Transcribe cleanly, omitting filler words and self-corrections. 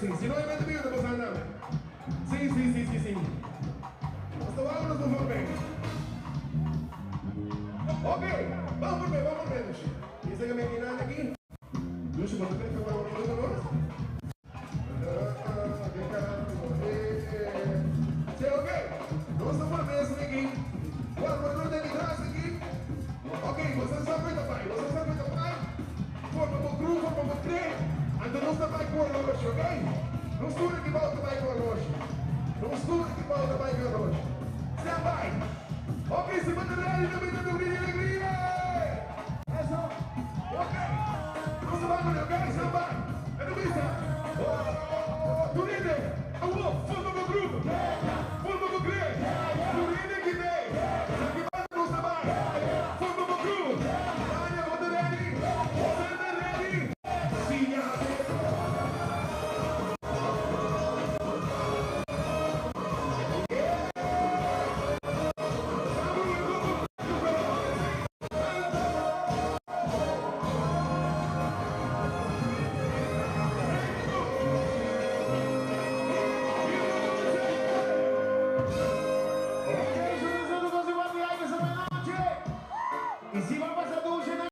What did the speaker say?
Si, si no e mete biuda bo sa nada. Si, si, si, si, si. Nos ta wak nos por forme. Ok, ban forme, ban forme dushi. Bisa que me kinan aki. Dushi, bo ta prefer wak nos nos? Si, ok. Nos ta forme esaki aki. Wak, bo ta den tras aki. Ok, bo sa sa ku e ta bai, bo sa sa ku e ta bai. Forma bo kru, forma bo kre. Anto nos ta bai ku oloshi, ok? Nos tur aki bou ta bai ku oloshi. Nos tur aki bou ta bai ku oloshi. Stand by. Ok, si bo ta ready na mi.